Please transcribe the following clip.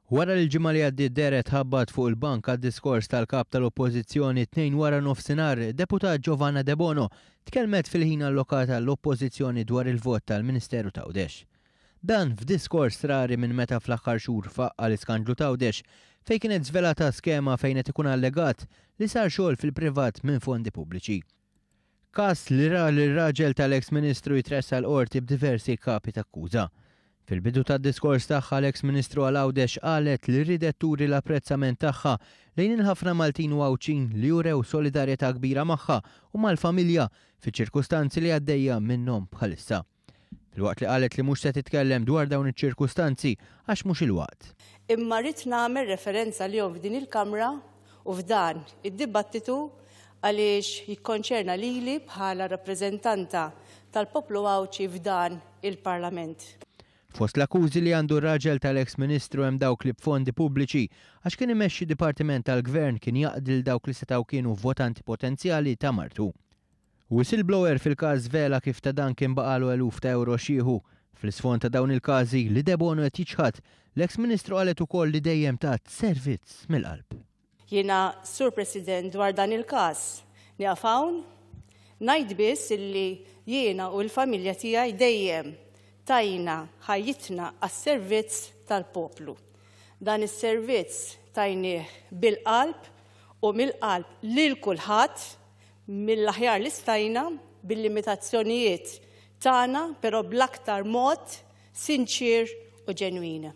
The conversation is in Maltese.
Wara li l-ġimgħa li għaddiet dehret tħabbat fuq il-bank għad-diskors tal-Kap tal-Oppożizzjoni t-Tnejn waranofsinhar, id-Deputat Giovanna Debono tkellmet fil-ħin allokat għall-Oppożizzjoni dwar il-vot tal-Ministeru t'Għawdex. Dan f'diskors rari minn meta fl-aħħar xhur faqqa' l-iskandlu t'Għawdex fejn kienet żvelata skema fejn qed ikun allegat li sar xogħol fil-privat minn fondi pubbliċi. Każ li ra lir-raġel tal-eks Ministru jitressaq l-Qorti b'diversi kapi t'akkuża. Fil-bidu tad-diskors tagħha l-eks Ministru għal Għawdex qalet li riedet turi l-apprezzament tagħha lejn il-ħafna Maltin u Għawdxin li urew solidarjetà kbira magħha u mal-familja fiċ-ċirkustanzi li għaddejja minnhom bħalissa. Filwaqt li qalet li mhux se titkellem dwar dawn iċ-ċirkustanzi għax mhux il-waqt. Imma rrid nagħmel referenza għalihom f'din il-Kamra u f'dan id-dibattitu għaliex jikkonċerna lili bħala rappreżentanta tal-poplu Għawdxi f'dan il-Parlament. Fost l-akkużi li għandu r-raġel tal-eks Ministru hemm dawk li b'fondi pubbliċi għax kien imexxi dipartiment tal-Gvern kien jaqdi lil dawk li setgħu kienu votanti potenzjali ta' martu. Whistleblower fil-każ żvela kif ta' dan kien baqagħlu eluf ta' ewro x'jieħu. Fl-isfond ta' dawn il-każi, li Debono qed jiċħad, l-eks Ministru qalet ukoll li dejjem tat servizz mill-qalb. Jiena, Sur President, dwar dan il-każ nieqaf hawn. Ngħid biss illi jiena u l-familja tiegħi dejjem tajna ħajjitna għas-servizz tal-poplu. Dan is-servizz tajnieh bil-qalb u mill-qalb lil kulħadd mill-aħjar li stajna bil-limitazzjonijiet tagħna, però bl-aktar mod sinċier u ġenwin.